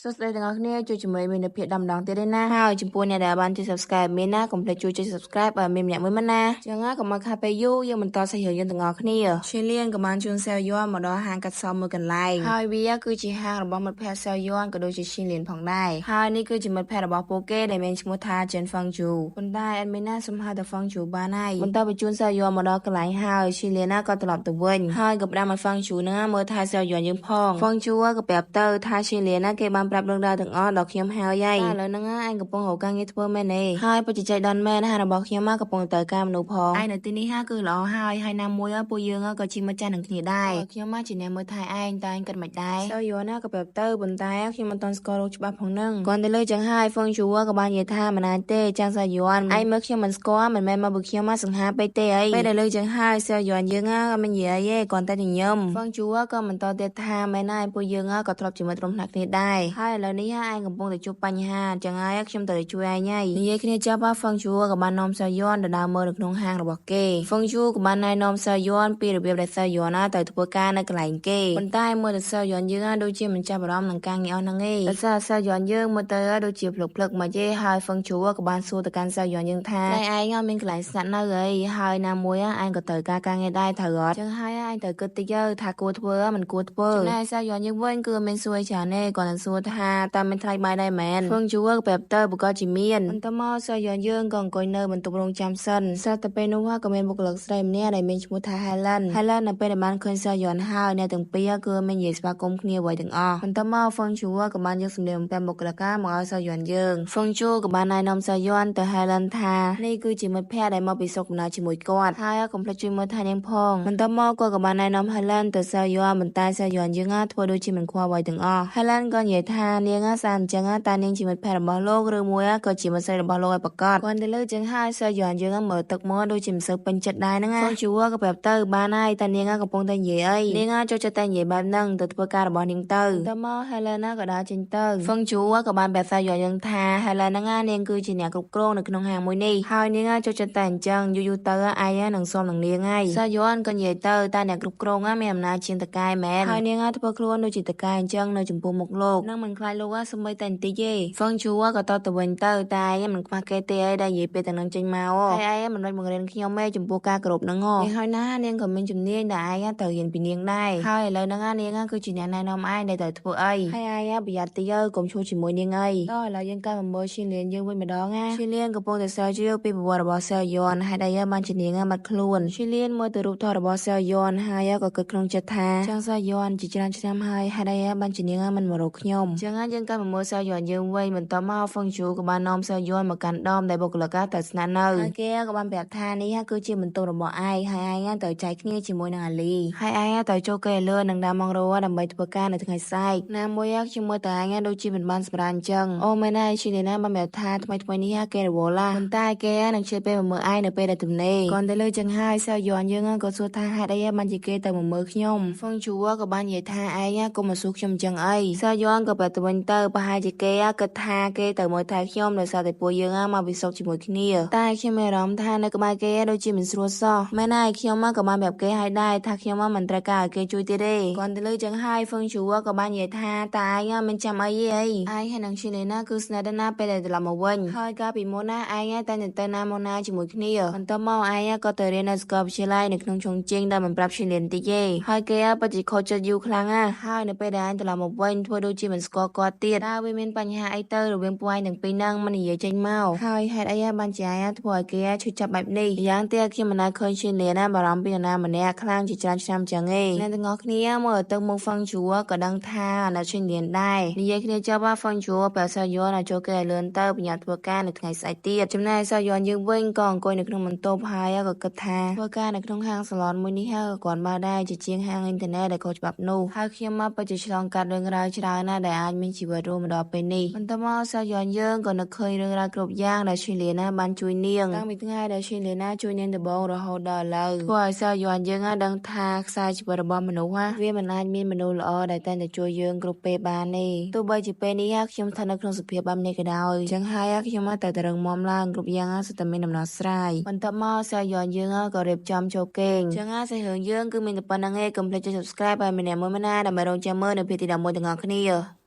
សួស្តីទាំងអស់គ្នាជួយជាមួយមាននៅភាព10ម្ដងទៀតទេណាហើយចំពោះអ្នកដែលបានជួយ Subscribe មានណាកុំភ្លេចជួយចុច Subscribe ឲ្យមានម្នាក់មួយមកណាចឹងណាកុំឲ្យខាតពេលយូរយើងបន្តសាច់រឿងយើងទាំងអស់គ្នាឈីលៀនក៏បានជួនសែវយ័នមកដល់ហាងកាត់សក់មួយកន្លែងហើយវាគឺជាហាងរបស់មិត្តភ័ក្តិសែវយ័នក៏ដូចជាឈីលៀនផងដែរហើយនេះគឺជាមិត្តភ័ក្តិរបស់ពួកគេដែលមានឈ្មោះថា Chen Feng Ju ប៉ុន្តែ admin ណាសុំហៅតែ Feng Ju បានហើយបន្ទាប់ពីជួនសែវយ័នមកដល់កន្លែងហើយឈីលៀនណាក៏ត្រឡប់ទៅវិញហើយក៏ផ្ដាំឲ្យ Feng Ju ណាមើលថែសែវយ័នយើងផង Feng Ju ក៏ប្រាប់ទៅថាឈីលៀនណាគេបានប្រាប់រឿងរ៉ាវទាំងអស់ដល់ខ្ញុំហើយហើយឥឡូវហ្នឹងឯងកំពុងរកការងារធ្វើមែនទេហើយបច្ចេកដនមែនហារបស់ខ្ញុំមកកំពុងទៅការមនុស្សផងឯនៅទីនេះហាគឺល្អហើយហើយណាមួយពួកយើងក៏ជាមិត្តចាស់នឹងគ្នាដែរខ្ញុំមកជាអ្នកមើលថែឯងតែឯងគិតមិនដែរសើយណាក៏ប្រាប់ទៅប៉ុន្តែខ្ញុំមិនទាន់ស្គាល់រោគច្បាស់ផងហ្នឹងគាត់ទៅលើចឹងហើយហ្វឹងជួក៏បាននិយាយថាមិនអាចទេចាំងសាយ័នឯងមើលខ្ញុំមិនស្គាល់មិនមែនមកបើខ្ញុំមកសង្ហាពេកទេអីពេលដែលលើចឹងហើយសើយ័នយើងក៏មិននិយាយទេគាត់តែញញឹមហ្វឹងជួក៏បន្តទៀតថាមែនហើយពួកយើងក៏ធ្លាប់ជាមិត្តរួមថ្នាក់គ្នាដែរហើយឥឡូវនេះឯងកំពុងតែជួបបញ្ហាចឹងហើយខ្ញុំត្រូវជួយឯងហើយនិយាយគ្នាចាប់ហ្វឹងជួក៏បាននាំសើយ័នទៅដើរមើលនៅក្នុងហាងរបស់គេហ្វឹងជួក៏បានណែនាំសើយ័នពីរបៀបដែលសើយ័នណាទៅធ្វើការនៅកន្លែងគេប៉ុន្តែមើលទៅសើយ័នយើងដូចជាមិនចាប់អារម្មណ៍នឹងការងារអស់ហ្នឹងទេដោយសារសើយ័នយើងមើលទៅដូចជាភ្លុកភ្លឹកមកទេហើយហ្វឹងជួក៏បានសួរទៅកាន់សើយ័នយើងថាតែឯងមានកន្លែងស្នាក់នៅអីហើយណាមួយឯងក៏ត្រូវការការងារដែរត្រូវអត់ចឹងហើយឯងត្រូវគិតតិចទៅថាគួរធ្វើមិនគួរធ្វើចំណែកសើយ័នយើងវិញគឺមានសួរច្រើនទេគាត់នឹងសួរថាតើមានថ្លៃបាយដែរមែនហ្វឹងជួក៏ប្រាប់ទៅប្រកាសជាមានបន្ទាប់មកសើយ័នយើងក៏អង្គុយនៅបន្ទប់រងចាំសិនស្រាប់តែពេលនោះក៏មានបុគ្គលិកស្រីម្នាក់ដែលមានឈ្មោះថា Helen Helen នៅពេលដែលបានឃើញសើយ័នហើយអ្នកទាំងពីរគឺមាននិយាយស្វាគមន៍គ្នាអ្វីទាំងអស់បន្ទាប់មកហ្វឹងជួក៏បានយកសម្លៀកបំពាក់បុគ្គលិកមកឲ្យសើយ័នយើងហ្វឹងជួក៏បានណែនាំសើយ័នទៅ Helen ថានេះគឺជាមិត្តភ័ក្តិដែលមកពីស្រុកកំណើតជាមួយគាត់ហើយកុំភ្លេចជួយមើលថែនាងផងបន្ទាប់មកគាត់ក៏បានណែនាំ Helen ទៅសើយ័នប៉ុន្តែសើយ័នយើងធ្វើដូចជាមិនខ្វល់អ្វីទាំងអស់ Helen ក៏និយាយថានាងសាអញ្ចឹងតើនាងជាមិត្តភ័ក្តិរបស់លោកឬមួយក៏ជាមិត្តស្រីរបស់លោកឲ្យប្រកាសគាត់ទៅលើចឹងហើយសើយ័នយើងមើលទឹកមកដូចជាមិនសូវពេញចិត្តដែរហ្នឹងណាហ្វឹងជួក៏ប្រាប់ទៅបានហើយតែនាងកំពុងតែនិយាយអីនាងចូលចិត្តតែនិយាយបែបហ្នឹងទៅធ្វើការរបស់នាងទៅទៅមក Helena ក៏ដើរចេញទៅហ្វឹងជួក៏បានប្រាប់សើយ័នយើងថា Helena ហ្នឹងនាងគឺជាអ្នកគ្រប់គ្រងនៅក្នុងហាងមួយនេះហើយនាងចូលចិត្តតែអញ្ចឹងយូរយូរទៅឯងនឹងស៊ាំនឹងនាងហើយសើយ័នក៏និយាយទៅតែអ្នកគ្រប់គ្រងមានអំណាចជាងតកែមែនហើយនាងធ្វើខ្លួនដូចជាតកែអញ្ចឹងនៅចំពោះមុខលោកនឹងមិនខ្លាចលោកសូម្បីតែបន្តិចទេហ្វឹងជួក៏តបទៅវិញទៅតែឯងមិនខ្វះគេទេអីដែលនិយាយពេលទាំងនឹងចេញមកហើយឯងមិនដូចបង្រៀនខ្ញុំទេចំពោះការគោរពហ្នឹងហ៎ហើយណានាងក៏មានជំនាញដែលឯងត្រូវរៀនពីនាងដែរហើយឥឡូវហ្នឹងនាងគឺជាអ្នកណែនាំឯងដែលត្រូវធ្វើអីហើយឯងប្រយ័ត្នតិចទៅកុំឈួលជាមួយនាងអីដល់ឥឡូវយើងកើមកមើលឈីលៀនយើងវិញម្ដងណាឈីលៀនកំពុងតែស្រាវជ្រាវពីប្រវត្តិរបស់សែយ័នហើយដែលបានជានាងបាត់ខ្លួនឈីលៀនមើលទៅរូបថតរបស់សែយ័នហើយក៏គិតក្នុងចិត្តថាចង់សែយ័នជាច្រើនឆ្នាំហើយហើយដែលបានជានាងមិនមករកខ្ញុំចឹងយើងកើមកមើលសែយ័នយើងវិញបន្តមកហ្វឹងជូក៏បាននាំសែយ័នមកកាន់ដមដែលបុគ្គលិកទៅស្នាក់នៅហើយគេក៏បានប្រាប់ថានេះគឺជាបន្ទប់របស់ឯងហើយឯងត្រូវចែកគ្នាជាមួយនឹងអាលីហើយឯងត្រូវចូលគេលឿននឹងដើមម៉ងរដើម្បីធ្វើការនៅថ្ងៃស្អែកណាមួយខ្ញុំមើលតែឯងដូចជាមិនបានសម្រានអញ្ចឹងអូមែនហើយឈីលីណាបានប្រាប់ថាថ្មីថ្មីនេះគេរវល់ឡាប៉ុន្តែគេនឹងជិះពេលមកមើលឯងនៅពេលដែលទំនេរគាត់ទៅលើចឹងហើយសើយ័នយើងក៏សួរថាហេតុអីបានជាគេទៅមកមើលខ្ញុំហ្វឹងជួក៏បាននិយាយថាឯងកុំមកសួរខ្ញុំចឹងអីសើយ័នក៏ប្រាប់ទៅវិញទៅប្រហែលជាគេគិតថាគេទៅមើលថែខ្ញុំដោយសារតែពួកយើងមកវិសុកជាមួយគ្នាតែខ្ញុំមានអារម្មណ៍ថានៅក្បែរគេដូចជាមិនស្រួលសោះមែនហើយខ្ញុំក៏បានប្រាប់គេឲ្យដែរថាខ្ញុំមិនត្រូវការឲ្យគេជួយទៀតទេគាត់ទៅលើចឹងហើយហ្វឹងជួក៏បាននិយាយថាតែឯងមិនចាំអីទេអីឯងហើយនឹងឈីលេណាគឺស្នេហ៍ណាពេលដែលត្រឡប់មកវិញហើយកាលពីមុនណាឯងតែទៅណាមកណាជាមួយគ្នាបន្ទាប់មកឯងក៏ទៅរៀននៅសាកលវិទ្យាល័យនៅក្នុងឆុងជីងដែលមិនប្រាប់ឈីលេនតិចទេហើយគេពិតជាខូចចិត្តយូរខ្លាំងណាស់ហើយនៅពេលដែលឯងត្រឡប់មកវិញធ្វើដូចជាមិនស្គាល់គាត់ទៀតតើវាមានបញ្ហាអីទៅរវាងពួកឯងទាំងពីរហ្នឹងមិននិយាយចេញមកហើយហេតុអីបានជាឯងធ្វើឲ្យគេឈឺចាប់បែបនេះយ៉ាងទៀតខ្ញុំមិនដែលឃើញឈីលេនណាបារម្ភពីនរណាម្នាក់ខ្លាំងជាច្រើនឆ្នាំចឹងឯងអ្នកទាំងអស់គ្នាមើលទៅមុខហ្វឹងជួក៏ដឹងថាអាណិតឈីលៀនដែរនិយាយគ្នាចប់ហ្វឹងជួប្រាប់សើយ័នឲ្យចូលគេឲ្យលឿនទៅប្រញាប់ធ្វើការនៅថ្ងៃស្អែកទៀតចំណែកសើយ័នយើងវិញក៏អង្គុយនៅក្នុងបន្ទប់ហើយក៏គិតថាធ្វើការនៅក្នុងហាងសាឡនមួយនេះហើយក៏គាត់បានដែរជាជាងហាងអ៊ីនធឺណិតដែលខុសច្បាប់នោះហើយខ្ញុំមកពិតជាឆ្លងកាត់រឿងរ៉ាវច្រើនណាស់ដែលអាចមានជីវិតរួមមកដល់ពេលនេះបន្ទាប់មកសើយ័នយើងក៏នឹកឃើញរឿងរ៉ាវគ្រប់យ៉ាងដែលឈីលៀនណាបានជួយនាងតាំងពីថ្ងៃដែលឈីលៀនណាជួយនាងដំបូងរហូតដល់ឥឡូវធ្វើឲ្យសើយ័នយើងដឹងថាខ្សែជីវិតរបស់មនុស្សវាមិនអាចមានមនុស្សល្អដែលតែងតែជួយយើងគ្រប់ពេលបានទេទោះបីជាពេលនេះខ្ញុំស្ថិតនៅក្នុងសភាពបែបនេះក៏ដោយចឹងហើយខ្ញុំតែតែរឹងមាំឡើងគ្រប់យ៉ាងសុទ្ធតែមានដំណោះស្រាយបន្ទាប់មកសើយ័នយើងក៏រៀបចំចូលគេងចឹងហើយសាច់រឿងយើងគឺមានតែប៉ុណ្្នឹងឯងកុំភ្លេចចុច Subscribe ឲ្យម្នាក់មួយមកណាដើម្បីរងចាំមើលនៅភាគទី11ទាំងអស់គ្នា។